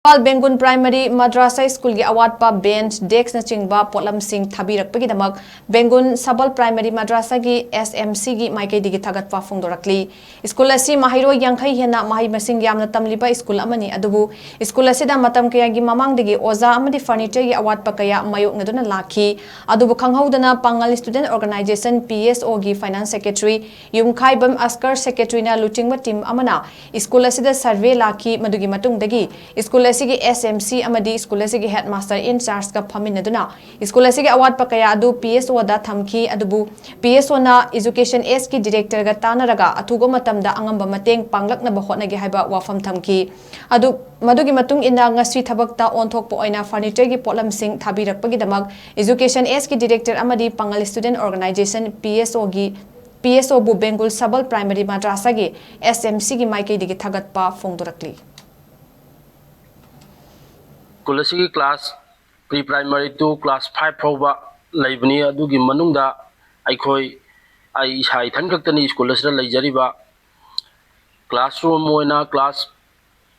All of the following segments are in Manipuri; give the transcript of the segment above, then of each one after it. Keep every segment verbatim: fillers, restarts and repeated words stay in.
ꯏꯝꯐꯥꯜ ꯕꯦꯡꯒꯨꯟ ꯄ꯭ꯔꯥꯏꯃꯔꯤ ꯃꯗ꯭ꯔꯥꯁꯥ ꯁ꯭ꯀꯨꯜꯒꯤ ꯑꯋꯥꯠꯄ ꯕꯦꯟꯆ, ꯗꯦꯁ꯭ꯛꯅꯆꯤꯡꯕ ꯄꯣꯠꯂꯝꯁꯤꯡ ꯊꯥꯕꯤꯔꯛꯄꯒꯤꯗꯃꯛ ꯕꯦꯡꯒꯨꯟ ꯁꯕꯜ ꯄ꯭ꯔꯥꯏꯃꯔꯤ ꯃꯗ꯭ꯔꯥꯁꯥꯒꯤ ꯑꯦꯁ ꯑꯦꯝ ꯁꯤꯒꯤ ꯃꯥꯏꯀꯩꯗꯒꯤ ꯊꯥꯒꯠꯄ ꯐꯣꯡꯗꯣꯔꯛꯂꯤ꯫ ꯁ꯭ꯀꯨꯜ ꯑꯁꯤ ꯃꯍꯩꯔꯣꯏ ꯌꯥꯡꯈꯩ ꯍꯦꯟꯅ ꯃꯍꯩ ꯃꯁꯤꯡ ꯌꯥꯝꯅ ꯇꯝꯂꯤꯕ ꯁ꯭ꯀꯨꯜ ꯑꯃꯅꯤ, ꯑꯗꯨꯕꯨ ꯁ꯭ꯀꯨꯜ ꯑꯁꯤꯗ ꯃꯇꯝ ꯀꯌꯥꯒꯤ ꯃꯃꯥꯡꯗꯒꯤ ꯑꯣꯖꯥ ꯑꯃꯗꯤ ꯐꯔꯅꯤꯆꯔꯒꯤ ꯑꯋꯥꯠꯄ ꯀꯌꯥ ꯃꯥꯌꯣꯛꯅꯗꯨꯅ ꯂꯥꯛꯈꯤ꯫ ꯑꯗꯨꯕꯨ ꯈꯪꯍꯧꯗꯅ ꯄꯥꯡꯒꯜ ꯁ꯭ꯇꯨꯗꯦꯟꯠ ꯑꯣꯔꯒꯅꯥꯏꯖꯦꯁꯟ, ꯄꯤ ꯑꯦꯁ ꯑꯣꯒꯤ ꯐꯥꯏꯅꯥꯟꯁ ꯁꯦꯀ꯭ꯔꯦꯇꯔꯤ ꯌꯨꯝꯈꯥꯏꯕꯝ ꯑꯁꯀꯔ, ꯁꯦꯀ꯭ꯔꯦꯇꯔꯤꯅ ꯂꯨꯆꯤꯡꯕ ꯇꯤꯝ ꯑꯃꯅ ꯁ꯭ꯀꯨꯜ ꯑꯁꯤꯗ ꯁꯔꯚꯦ ꯂꯥꯛꯈꯤ꯫ ꯃꯗꯨꯒꯤ ꯃꯇꯨꯡꯗꯒꯤ ꯁ꯭ꯀꯨꯜ ꯑꯁꯤꯒꯤ ꯑꯦꯁ ꯑꯦꯝ ꯁꯤ ꯑꯃꯗꯤ ꯁ꯭ꯀꯨꯜ ꯑꯁꯤꯒꯤ ꯍꯦꯗꯃꯥꯁꯇꯔ ꯏꯟ ꯆꯥꯔꯖꯀ ꯐꯝꯃꯤꯟꯅꯗꯨꯅ ꯁ꯭ꯀꯨꯜ ꯑꯁꯤꯒꯤ ꯑꯋꯥꯠꯄ ꯀꯌꯥ ꯑꯗꯨ ꯄꯤ ꯑꯦꯁ ꯑꯣꯗ ꯊꯝꯈꯤ꯫ ꯑꯗꯨꯕꯨ ꯄꯤ ꯑꯦꯁ ꯑꯣꯅ ꯏꯖꯨꯀꯦꯁꯟ ꯑꯦꯁꯀꯤ ꯗꯤꯔꯦꯛꯇꯔꯒ ꯇꯥꯟꯅꯔꯒ ꯑꯊꯨꯕ ꯃꯇꯝꯗ ꯑꯉꯝꯕ ꯃꯇꯦꯡ ꯄꯥꯡꯂꯛꯅꯕ ꯍꯣꯠꯅꯒꯦ ꯍꯥꯏꯕ ꯋꯥꯐꯝ ꯊꯝꯈꯤ꯫ ꯑꯗꯨ, ꯃꯗꯨꯒꯤ ꯃꯇꯨꯡ ꯏꯟꯅ ꯉꯁꯤ ꯊꯕꯛꯇ ꯑꯣꯟꯊꯣꯛꯄ ꯑꯣꯏꯅ ꯐꯔꯅꯤꯆꯔꯒꯤ ꯄꯣꯠꯂꯝꯁꯤꯡ ꯊꯥꯕꯤꯔꯛꯄꯒꯤꯗꯃꯛ ꯏꯖꯨꯀꯦꯁꯟ ꯑꯦꯁꯀꯤ ꯗꯤꯔꯦꯛꯇꯔ ꯑꯃꯗꯤ ꯄꯥꯡꯒꯜ ꯁ꯭ꯇꯨꯗꯦꯟꯠ ꯑꯣꯔꯒꯅꯥꯏꯖꯦꯁꯟ, ꯄꯤ ꯑꯦꯁ ꯑꯣꯒꯤ, ꯄꯤ ꯑꯦꯁ ꯑꯣꯕꯨ ꯕꯦꯡꯒꯨꯜ ꯁꯕꯜ ꯄ꯭ꯔꯥꯏꯃꯔꯤ ꯃꯗ꯭ꯔꯥꯁꯥꯒꯤ ꯑꯦꯁ ꯑꯦꯝ ꯁꯤꯒꯤ ꯃꯥꯏꯀꯩꯗꯒꯤ ꯊꯥꯒꯠꯄ ꯐꯣꯡꯗꯣꯔꯛꯂꯤ꯫ ꯁ꯭ꯀꯨꯜ ꯑꯁꯤꯒꯤ class pre primary two class five ꯐꯥꯎꯕ ꯂꯩꯕꯅꯤ꯫ ꯑꯗꯨꯒꯤ ꯃꯅꯨꯡꯗ ꯑꯩꯈꯣꯏ, ꯑꯩ ꯏꯁꯥ ꯏꯊꯟ ꯈꯛꯇꯅꯤ ꯁ꯭ꯀꯨꯜ ꯑꯁꯤꯗ ꯂꯩꯖꯔꯤꯕ꯫ ꯀ꯭ꯂꯥꯁꯔꯨꯝ ꯑꯣꯏꯅ ꯀ꯭ꯂꯥꯁ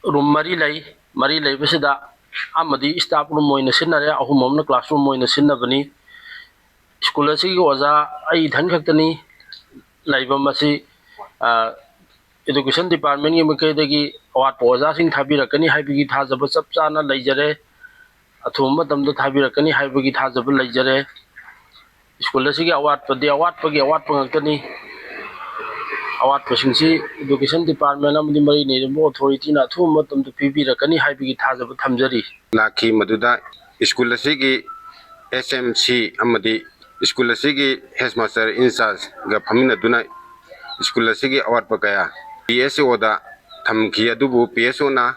ꯔꯨꯝ ꯃꯔꯤ ꯂꯩ꯫ ꯃꯔꯤ ꯂꯩꯕꯁꯤꯗ ꯑꯃꯗꯤ ꯁ꯭ꯇꯥꯐ ꯔꯨꯝ ꯑꯣꯏꯅ ꯁꯤꯖꯤꯟꯅꯔꯦ, ꯑꯍꯨꯝ ꯑꯃꯅ ꯀ꯭ꯂꯥꯁꯔꯨꯝ ꯑꯣꯏꯅ ꯁꯤꯖꯤꯟꯅꯕꯅꯤ꯫ ꯁ꯭ꯀꯨꯜ ꯑꯁꯤꯒꯤ ꯑꯣꯖꯥ ꯑꯩ ꯏꯊꯟ ꯈꯛꯇꯅꯤ꯫ ꯂꯩꯐꯝ ꯑꯁꯤ, ꯑ, ꯏꯗꯨꯀꯦꯁꯟ ꯗꯤꯄꯥꯔꯠꯃꯦꯟꯒꯤ ꯃꯥꯏꯀꯩꯗꯒꯤ ꯑꯋꯥꯠꯄ ꯑꯣꯖꯥꯁꯤꯡ ꯊꯥꯕꯤꯔꯛꯀꯅꯤ ꯍꯥꯏꯕꯒꯤ ꯊꯥꯖꯕ ꯆꯞ ꯆꯥꯅ ꯂꯩꯖꯔꯦ꯫ ꯑꯊꯨꯕ ꯃꯇꯝꯗ ꯊꯥꯕꯤꯔꯛꯀꯅꯤ ꯍꯥꯏꯕꯒꯤ ꯊꯥꯖꯕ ꯂꯩꯖꯔꯦ꯫ ꯁ꯭ꯀꯨꯜ ꯑꯁꯤꯒꯤ ꯑꯋꯥꯠꯄꯗꯤ ꯑꯋꯥꯠꯄꯒꯤ ꯑꯋꯥꯠꯄ ꯉꯥꯛꯇꯅꯤ꯫ ꯑꯋꯥꯠꯄꯁꯤꯡꯁꯤ ꯏꯗꯨꯀꯦꯁꯟ ꯗꯤꯄꯥꯔꯠꯃꯦꯟ ꯑꯃꯗꯤ ꯃꯔꯤ ꯂꯩꯅꯕ ꯑꯣꯊꯣꯔꯤꯇꯤꯅ ꯑꯊꯨꯕ ꯃꯇꯝꯗ ꯄꯤꯕꯤꯔꯛꯀꯅꯤ ꯍꯥꯏꯕꯒꯤ ꯊꯥꯖꯕ ꯊꯝꯖꯔꯤ꯫ ꯂꯥꯛꯈꯤ꯫ ꯃꯗꯨꯗ ꯁ꯭ꯀꯨꯜ ꯑꯁꯤꯒꯤ ꯑꯦꯁ ꯑꯦꯝ ꯁꯤ ꯑꯃꯗꯤ ꯁ꯭ꯀꯨꯜ ꯑꯁꯤꯒꯤ ꯍꯦꯗꯃꯥꯁꯇꯔ ꯏꯟꯆꯥꯔꯖꯒ ꯐꯝꯃꯤꯟꯅꯗꯨꯅ ꯁ꯭ꯀꯨꯜ ꯑꯁꯤꯒꯤ ꯑꯋꯥꯠꯄ ꯀꯌꯥ ꯄꯤ ꯑꯦꯁ ꯑꯣꯗ ꯊꯝꯈꯤ꯫ ꯑꯗꯨꯕꯨ ꯄꯤ ꯑꯦꯁ ꯑꯣꯅ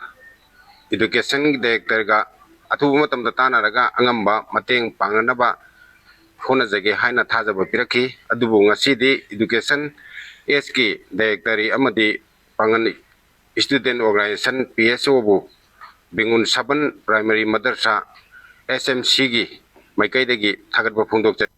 ꯏꯗꯨꯀꯦꯁꯟꯒꯤ ꯗꯥꯏꯔꯦꯛꯇꯔꯒ ꯑꯊꯨꯕ ꯃꯇꯝꯗ ꯇꯥꯟꯅꯔꯒ ꯑꯉꯝꯕ ꯃꯇꯦꯡ ꯄꯥꯡꯅꯅꯕ ꯍꯣꯠꯅꯖꯒꯦ ꯍꯥꯏꯅ ꯊꯥꯖꯕ ꯄꯤꯔꯛꯈꯤ꯫ ꯑꯗꯨꯕꯨ ꯉꯁꯤꯗꯤ ꯏꯗꯨꯀꯦꯁꯟ ꯑꯦꯁꯀꯤ ꯗꯥꯏꯔꯦꯛꯇꯔꯤ ꯑꯃꯗꯤ Pangal student organisation, P S ꯑꯣꯕꯨ ꯕꯦꯡꯒꯨꯟ ꯁꯕꯜ ꯄ꯭ꯔꯥꯏꯃꯔꯤ ꯃꯗꯔꯁꯥ, ꯑꯦꯁ ꯑꯦꯝ ꯁꯤꯒꯤ ꯃꯥꯏꯀꯩꯗꯒꯤ ꯊꯥꯒꯠꯄ ꯐꯣꯡꯗꯣꯛꯆꯔꯤ꯫